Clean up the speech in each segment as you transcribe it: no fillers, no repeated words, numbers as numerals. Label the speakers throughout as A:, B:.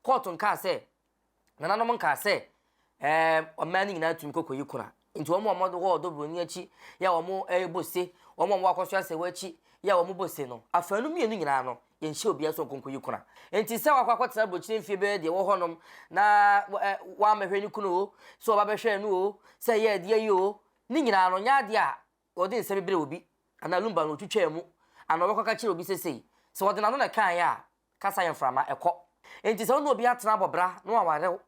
A: Kɔɔto nkaa sɛ, nananom nkaa sɛ, ɛɛ mmaa no nyinaa tumi kɔ kɔyi kuna. Nti wɔn a wɔwɔ ɔdɔ buroni akyi yɛ a wɔrebɔ se, wɔn a wɔwɔ akɔso asɛwo akyi yɛ a wɔbɔ se no, afanu mmienu nyinaa no, yɛnhyɛ obiara sɛ ɔnkɔ nkɔyi kuna. Nti sɛ wakɔ akɔtena aburokyire mfie bɛyɛ deɛ ɛwɔ hɔnom na wammɛhwɛ ne kunu o, sɛ ɔba bɛhwɛɛ no o, sɛ ɛyɛ adeɛ yi o, ne nyinaa no, nyɛ adeɛ a wɔde nsɛm brɛ obi anaa lumba no ɔtwitwaa mu anaa ɔbɛkɔ aka kyerɛ obi sɛ sei. Sɛ ɔde n'ano na ɛkaeɛ a, kasa yɛ mframa, ɛkɔ. Enti sɛ wo ne obi atena abɔ bra na waware wo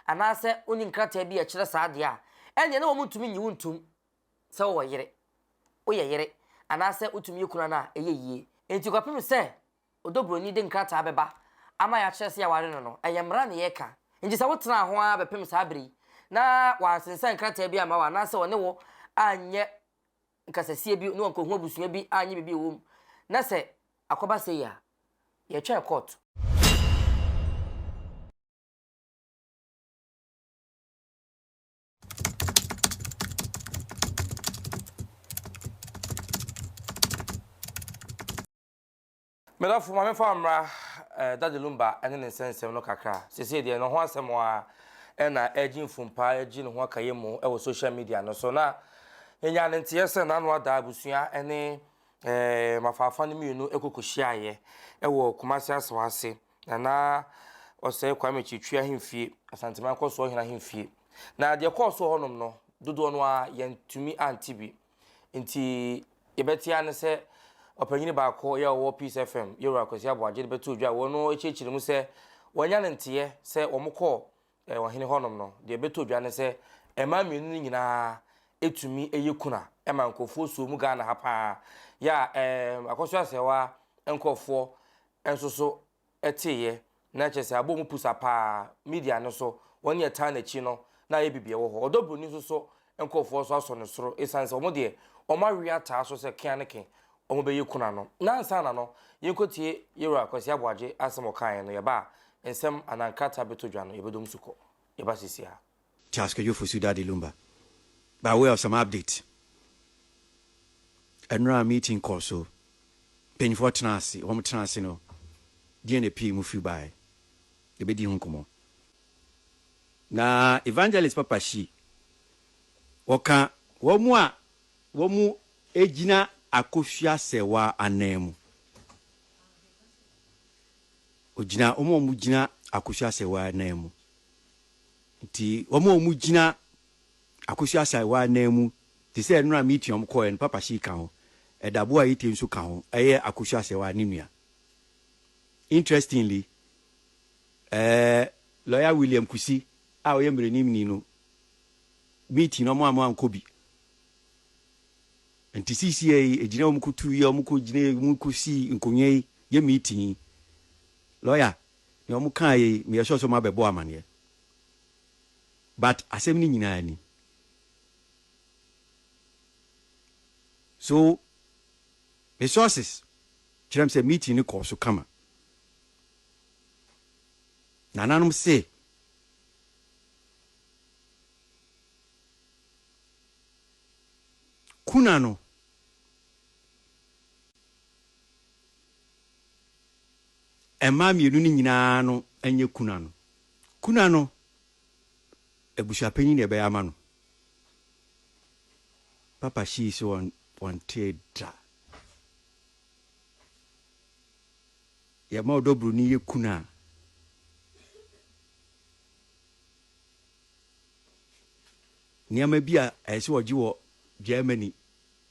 A: anaasɛ wonni nkrataa bi a ɛkyerɛ saa deɛ a, ɛnneɛ na wɔntumi nnye wo ntom sɛ wowɔ yere, woyɛ yere anaasɛ wotumi yɛ kunu anaa ɛyɛ yie. Enti kɔpem sɛ ɔdɔ buroni de nkrataa bɛba ama yɛakyerɛ sɛ yɛaware no no, ɛyɛ mmara na yɛreka. Enti sɛ wotenaa ho ara bɛpem saa bere yi na wansensan nkrataa bi amma wo anaasɛ ɔne wo anyɛ nkasasie bi ne wankɔhu abusua bi anyɛ biribi a ɛwɔ mu na sɛ akɔba sei a, yɛtwɛn kɔɔto. Me dɔfo, ma memfa wo mmra eh, Daddy Lumba ne ne nsɛnsɛm no kakra. Seesei deɛ, ne ho asɛm ara na ɛregye mfumpa, ɛregye ne ho akayɛ mu wɔ social media no so. Na yɛnyaa ne nteɛ sɛ n'ano ada abusua ne eh, mafaafa no mmienu kɔkɔhyiaeɛ wɔ Kumasi Asawase, na na ɔsɛe Kwame Kyitwi ahemfie, Asanteman Kɔsoɔ Hene ahemfie. Na deɛ ɛkɔɔ so wɔ hɔnom no, dodoɔ no ara yɛntumi ante bi. Nti yɛbɛte ara ne sɛ ɔpanyini baako yɛ ɔwɔ Peace FM, Yɛwura Kwasi Aboagye de bɛtoo dwa a wɔn kyerɛkyerɛ mu sɛ wɔanya no nteɛ sɛ wɔn kɔɔ ɔhene hɔnom no, deɛ ɛbɛtoo dwa ne sɛ mmaa mmienu no nyinaa tumi yɛ kuna ma nkurɔfoɔ suo mu Ghana ha paa yɛ a Akɔso Asɛwa nkurɔfoɔ nso so teeɛ na kyerɛ sɛ abɔ mu pusa paa media no so wɔn yɛ taa n'akyi no na ayɛ biribi ɛwɔ hɔ ɔdɔ broni nso so nkurɔfoɔ nso asɔ ne soro ɛsiane sɛ wɔn deɛ wɔn awe ataa so sɛ kea ne ke wɔn bɛyɛ kuna no na ansa na no yɛnkɔtie yɛwura Kwasi Aboagye asɛm ɔkaeɛ no yɛba a nsɛm anaa nkrataa bɛtɔ dwa no yɛbɛdom su kɔ yɛba sisi a.
B: Charles Kwadwo Fosu Daddy Lumba by way of some update Ɛnora meeting kɔɔ so Mpanyinfoɔ tena ase wɔn tena ase no deɛn na ɛpii mu firi baeɛ Yɛbɛdi ho nkɔmmɔ Na Evangelist Papa Shee wɔka wɔn a wɔn gyina Akosua Serwaa anan mu Ɔgyina wɔn a wɔgyina Akosua Serwaa anan mu Nti wɔn a wɔgyina Akosua Asaiwa anan mu te sɛ nnora meeting a wɔkɔeɛ no, Papa Shee ka ho, Ɛdaboa Ayite nso ka ho, ɛyɛ Akosua Asaiwa ne nua. Interestingly, eh, Lawyer William Kusi a ɔyɛ mmaranimni no, meeting no wɔn a wɔankɔ bi. Nti seesei yi, egyina wɔn kɔtu yi a wɔkɔgyina yi, wɔkɔsii nkonnwa yi, yɛ meeting yi, lawyer, Nea ɔmo kaa yɛ yi meyɛ sure sɛ ɔmo abɛbɔ amaneɛ but asɛm no nyinaa ni so me sources kyerɛ me sɛ meeting no kɔɔ so kama nananom se kuna no Mmaa mmienu no nyinaa no nyɛ kuna no. Kuna no, abusuapanyin na ɛbɛyɛ ama no. Papa hyii sɛ wɔntee da. Yɛma ɔdɔ buroni yɛ kuna a, nneɛma bi a ɛsɛ sɛ ɔgye wɔ Germany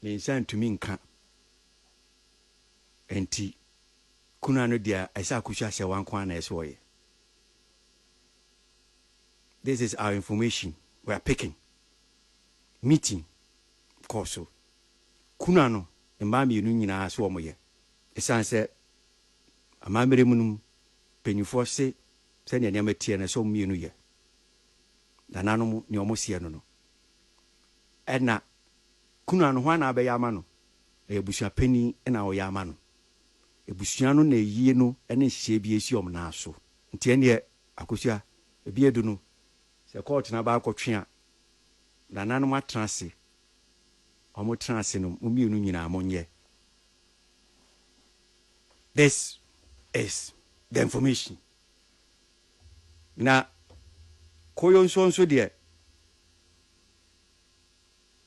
B: ne nsa ntumi nka. Enti Kuna no deɛ ɛsɛ Akosua Asɛwa nko ara na ɛsɛ ɔyɛ. This is our information we are picking. Meeting kɔɔ so. Kuna no mmaa mmienu nyinaa so wɔn yɛ. Ɛsiane sɛ amammerɛ mu no mpanyinfoɔ se sɛdeɛ nneɛma teɛ no ɛsɛ wɔn mmienu yɛ. Nananom nea wɔn seɛ no no. Ɛna kuna no hwan na abɛyɛ ama no? Ɛyɛ abusua panin na ɔyɛ ama no. Abusua no na ayie no ne nhyehyɛɛ bi asi wɔn nan so. Nti ɛnneɛ Akosua, ebi adu no, sɛ kɔɔto no aba akɔtwe a, nananom atena ase, wɔn tena ase no, mo mmienu nyinaa monyɛ. This is the information. Na koyo nso nso deɛ,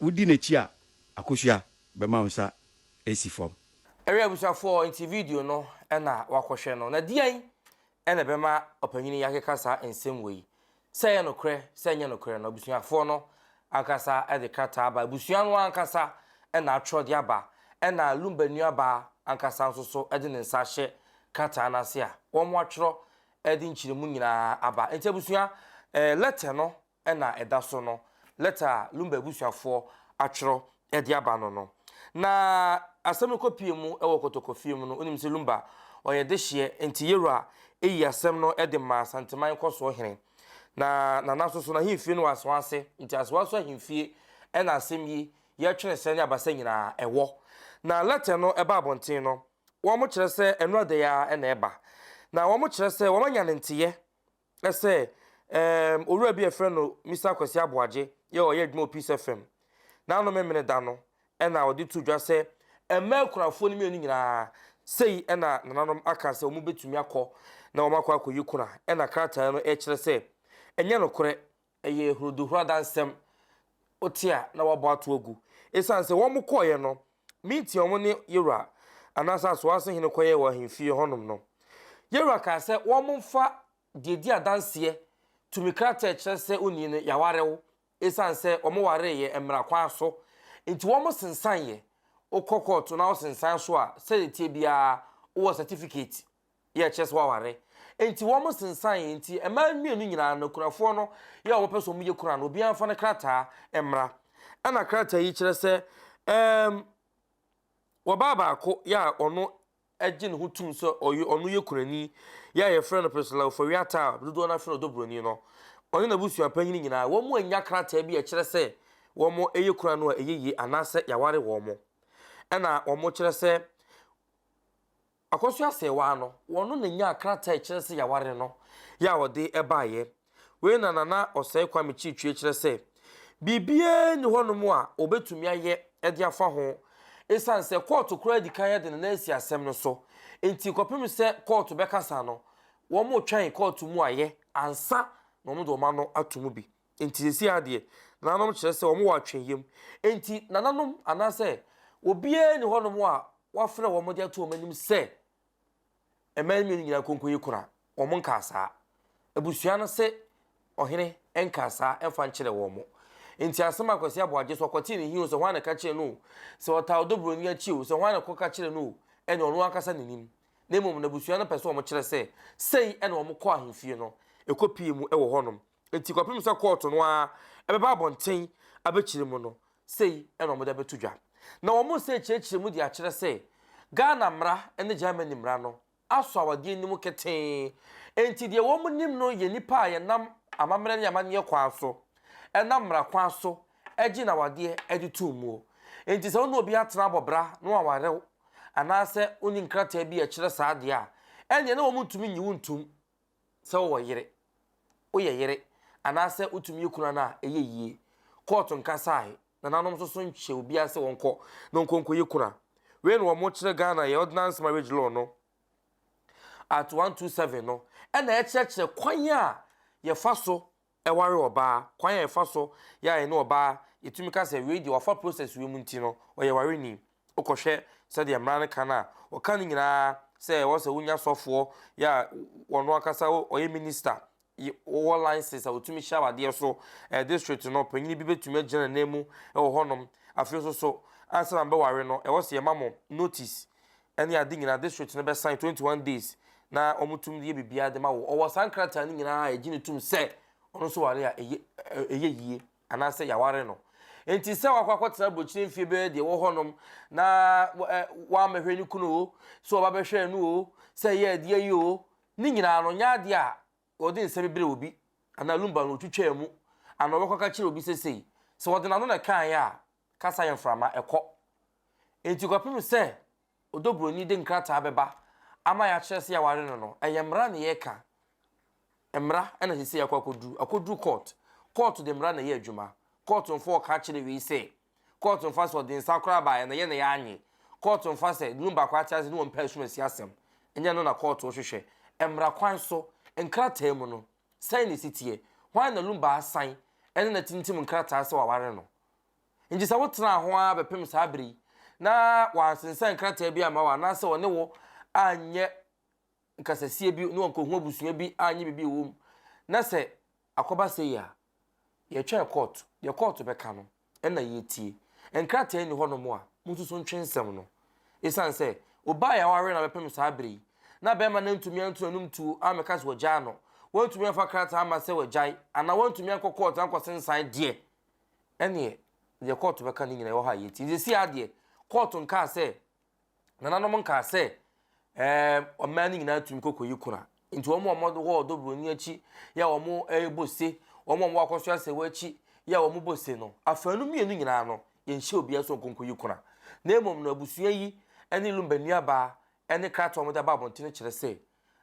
B: wodi n'akyi a, Akosua bɛma wo nsa asi fam.
A: Ɛwɛ abusuafoɔ, nti video no na wakɔhwɛ no, na deɛn na ɛbɛma ɔpanyin yi akeka saa nsɛm wei? Sɛ ɛyɛ nokorɛ sɛ ɛnyɛ nokorɛ no, abusuafoɔ no ankasa de krataa aba, abusua no ankasa na atwerɛ de aba, ɛna Lumba nuabaa ankasa nso so de ne nsa ahyɛ krataa no ase a wɔatwerɛ de nkyerɛmu nyinaa aba. Nti abusua, lɛtɛ no na ɛda so no, lɛtɛ a Lumba abusuafoɔ atwerɛ de aba no no. Na asɛm no kɔpie mu wɔ Kotoko fie mu no, wonim sɛ Lumba ɔyɛ dehyeɛ, nti Yewura yi asɛm no de maa Asanteman nkɔsoɔ hene. Na Nana nso so n'ahemfie no wɔ Asoa ase, nti Asoa so ahemfie na asɛm yi yɛtwene sɛ ne abasa nyinaa ɛwɔ. Na lɛtɛ no ɛba abɔnten no, wɔkyerɛ sɛ ɛno ada yi ara na ɛba. Na wɔkyerɛ sɛ wɔanya ne nteyɛ sɛ ɛɛm owura bi a yɛfrɛ no Mister Kwasi Aboagye yɛ ɔyɛ adwuma wɔ Peace FM. N'ano memene da no ɛna ɔde to dwa sɛ mmaa akunafoɔ no mmienu nyinaa sei ɛna nananom aka sɛ wɔn bɛtumi akɔ na wɔn akɔ akɔyi kuna, ɛna krataa no ɛkyerɛ sɛ ɛnyɛ nokorɛ, ɛyɛ huroduhuro adansɛm, wote a na wɔabɔ ato agu. Ɛsiane sɛ wɔn kɔeɛ no, meeting a wɔn ne Yewura anaasɛ Asoase hene kɔyɛɛ wɔ ahemfie hɔnom no, Yewura kaa sɛ wɔmfa deɛ ɛdi adanseɛ, tumi krataa a ɛkyerɛ sɛ onii no yɛaware wo, ɛsiane sɛ wɔwareeɛ mmara kwan so nti wɔsensaneeɛ. Wokɔ kɔɔto na wosensan so a, sɛdeɛ ɛteɛ biara wowɔ certificate yɛ ɛkyerɛ sɛ woaware. Enti wɔsensaneeɛ nti mmaa mmienu nyinaa no, akunafoɔ no yɛ a wɔpɛ sɛ wɔyɛ kuna no, obiara mfa ne krataa mmra. Ɛna krataa yi kyerɛ sɛ ɛɛm wɔbaa baako yɛ a ɔno gye ne ho tom sɛ ɔyɛ ɔno yɛ kunani yɛ a yɛfrɛ no Priscilla Ofori-Atta a dodoɔ no ara frɛ no Ɔdɔbroni no, ɔne n'abusua panyin nyinaa, wɔn annya krataa bi a ɛkyerɛ sɛ wɔyɛ kuna no a ɛyɛ yie anaasɛ yɛaware wɔn. Ɛna wɔkyerɛ sɛ Akosua Serwaa no, wɔno na nyaa krataa a ɛkyerɛ sɛ yɛaware no yɛ a ɔde baeɛ. Wei na Nana Osei Kwame Kyitwie kyerɛ sɛ biribiara nni hɔnom a wɔbɛtumi ayɛ de afa ho ɛsiane sɛ kɔɔto koraa adi kan de ne nan asi asɛm no so nti kɔpem sɛ kɔɔto bɛkasa no wɔretwɛn kɔɔto mu ayɛ ansa na wɔde wɔn ano ato mu bi. Nti seesei ara deɛ nananom kyerɛ sɛ wɔwɔ atwenyam. Nti nananom anaasɛ obiara nni hɔnom a wɔafrɛ wɔn de ato wɔn anim sɛ mmaa mmienu nyinaa konko yi kora, wɔn nkaa saa. Abusua no se ɔhene nkaa saa mfa nkyerɛ wɔn. Nti asɛm a Kwasi Aboagye sɛ ɔkɔtee ne he o, sɛ hwan na ɛka kyerɛ no o, sɛ ɔtaa ɔdɔ buroni akyi o, sɛ hwan na ɛkɔka kyerɛ no o, ɛne ɔno ankasa ne nim. Na mmom n'abusua no pɛ sɛ wɔkyerɛ sɛ sei na wɔkɔ ahemfie no, ɛkɔpie mu wɔ hɔnom. Enti kɔpem sɛ kɔɔto no ara bɛba abɔnten abɛkyerɛ mu no, sei na wɔde abɛto dwa. Na wɔn nsa rekyerɛkyerɛ mu de akyerɛ sɛ Ghana mmara ne Germany mmara no asɔ awadeɛ no mu ketee. Enti deɛ wɔn nim no yɛ nnipa a yɛnam amammerɛ ne amanneɛ kwan so, ɛnam mmara kwan so gye n'awadeɛ de to muo. Enti sɛ wo ne obi atena abɔ bra na waware wo, anaasɛ wonni nkrataa bi a ɛkyerɛ saa deɛ a, ɛnneɛ na wɔntumi nnye wo ntom sɛ wowɔ yere, woyɛ yere anaasɛ wotumi yɛ kunu ana a, ɛyɛ yie. Kɔɔto nkasae, nananom nso so nhyɛ obiara sɛ wɔnkɔ na wɔnkɔ nkɔyɛ kuna. Wei na wɔkyerɛ Ghana yɛ Ordinance Marriage Law no, Act 127 no, ɛna ɛkyerɛkyerɛ kwan a yɛfa so ware ɔbaa, kwan a yɛfa so yɛ a yɛne ɔbaa yɛtumi ka sɛ wei deɛ wafa process wei mu nti no ɔyɛ wareni. Wokɔhwɛ sɛdeɛ mmara no ka no a, wɔka no nyinaa sɛ ɛwɔ sɛ wonya sɔfoɔ yɛ a ɔno ankasa ɔyɛ minister, wɔwɔ license a wɔtumi hyɛ awadeɛ so, district no panyin bi bɛtumi agyina n'anan mu wɔ hɔnom. Afei nso so ansa na mobɛware no ɛwɔ sɛ yɛma mo notice ne ade nyinaa, district no bɛsan 21 days na wɔtumi de yɛ biribiara de ma wo. Ɔwɔ saa nkrataa no nyinaa a ɛgye no tom sɛ ɔno nso ware a ɛyɛ ɛyɛ yie anaasɛ yɛaware no. Enti sɛ wakɔ akɔtena aburokyire mfie bɛyɛ deɛ ɛwɔ hɔnom na wammɛhwɛ ne kunu o, sɛ ɔba bɛhwɛɛ no o, sɛ ɛyɛ adeɛ yi o, ne nyinaa no nyɛ adeɛ a wɔde nsa bi brɛ obi anaa lumba no ɔtwitwaa mu anaa ɔbɛkɔ aka kyerɛ obi sɛ sei. Sɛ wɔde n'ano na ɛkaeɛ a, kasa yɛ mframa, ɛkɔ. Enti kɔpem sɛ ɔdɔ buroni de nkrataa bɛba ama yɛakyerɛ sɛ yɛaware no no, ɛyɛ mmara na yɛreka. Mmara na seesei akɔ akɔduru. Akɔduru court. Court de mmara na ɛyɛ adwuma. Court mfa ɔka kyerɛ wei sɛ, court mfa sɛ ɔde nsa koraa baeɛ no, yɛ na yɛanye. Court mfa sɛ Lumba koraa te ase ne wɔmpɛ asumasi asɛm. Ɛnyɛ ɛno na court hwehwɛ. Mmara kwan so, nkrataa mu no. Sɛn na ɛsi teɛ? Hwan na Lumba asan ne no atintim nkrataa sɛ waware no? Enti sɛ wotenaa ho ara bɛpem saa bere yi na wansensɛn nkrataa bi amma wo anaasɛ ɔne wo anyɛ nkasasie bi ne wankɔhu abusua bi anyɛ biribi a ɛwɔ mu na sɛ akɔba sei a, yɛtwɛn kɔɔto. Deɛ kɔɔto bɛka no na yɛtie. Nkrataa nni hɔnom a, monsusu ntwe nsɛm no. Esiane sɛ ɔbaa a yɛaware no abɛpem saa bere yi na barima no antumi anto n'anom tuo ammɛka sɛ wagyaa no, wantumi amfa krataa amma sɛ wagyae, anaa wantumi ankɔ kɔɔto ankɔsensan deɛ, ɛnneɛ deɛ kɔɔto bɛka no nyinaa ɛwɔ hɔ a yɛtie. Nti seesei ara deɛ, kɔɔto nkaa sɛ Nananom nkaa sɛ ɛɛ mmaa no nyinaa tumi kɔ kɔyi kuna. Nti wɔn a wɔwɔ ɔdɔ buroni akyi yɛ a wɔrebɔ se, wɔn a wɔwɔ akɔso asɛwo akyi yɛ a wɔbɔ se no, afanu mmienu nyinaa no, yɛnhyɛ obiara sɛ ɔnkɔ nkɔyi kuna. Na mmom no, abusua yi ne Lumba nuabaa ne krataa a wɔde aba abɔnten kyerɛ sɛ,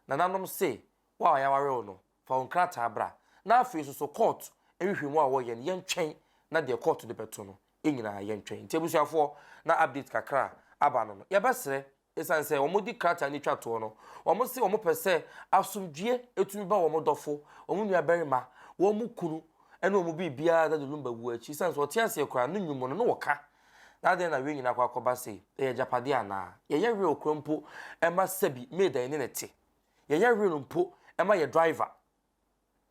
A: nananom se, wo a yɛaware wo no, fa wo nkrataa bra. Na afei nso so kɔɔto nhwehwɛmu a wɔyɛ no, yɛntwɛn na deɛ kɔɔto de bɛto no, yɛn nyinaa yɛntwɛn. Nti abusuafoɔ, na update kakra a aba no no, yɛbɛsrɛ, ɛsiane sɛ wɔde krataa no twa toɔ no, wɔn se wɔn pɛ sɛ asomdwoeɛ tumi ba wɔn dɔfo, wɔn nuabarima, wɔn kunu, ne wɔn biribiara Daddy Lumba wuo akyi. Ɛsiane sɛ ɔte aseɛ koraa, ne nnwom no, na wɔka. Na adɛn na wei nyinaa akɔ akɔba sei? Ɛyɛ agyapadeɛ anaa? Yɛyɛ real koraa mpo ma sɛbi maid a yɛne no te. Yɛyɛ real mpo ma yɛ driver.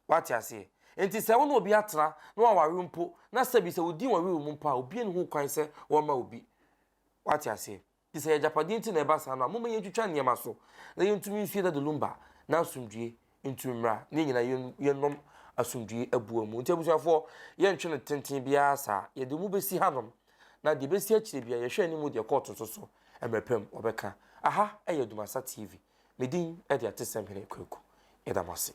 A: Wate aseɛ? Enti sɛ wo ne obi atena na waware wo mpo, na sɛbi sɛ wodin wɔ will mu mpo a, obi nni ho kwan sɛ wɔmma obi. Wate aseɛ? Nti sɛ ɛyɛ agyapadeɛ nti na ɛba saa no a, momma yɛntwitwa nneɛma so na yɛntumi nsue Daddy Lumba na asomdwoeɛ ntumi mmra na yɛn nyinaa yɛnnom asomdwoeɛ abua mu. Nti abusuafoɔ, yɛntwe no tenten biara saa. Yɛde mu bɛsi hanom na deɛ ɛbɛsi akyire biara yɛhwɛ anim deɛ kɔɔto nso so mmerɛ pa mu wɔbɛka. Aha yɛ Adumasa TV. Me din de Atesɛm Hene Kwaku. Yɛda mo ase.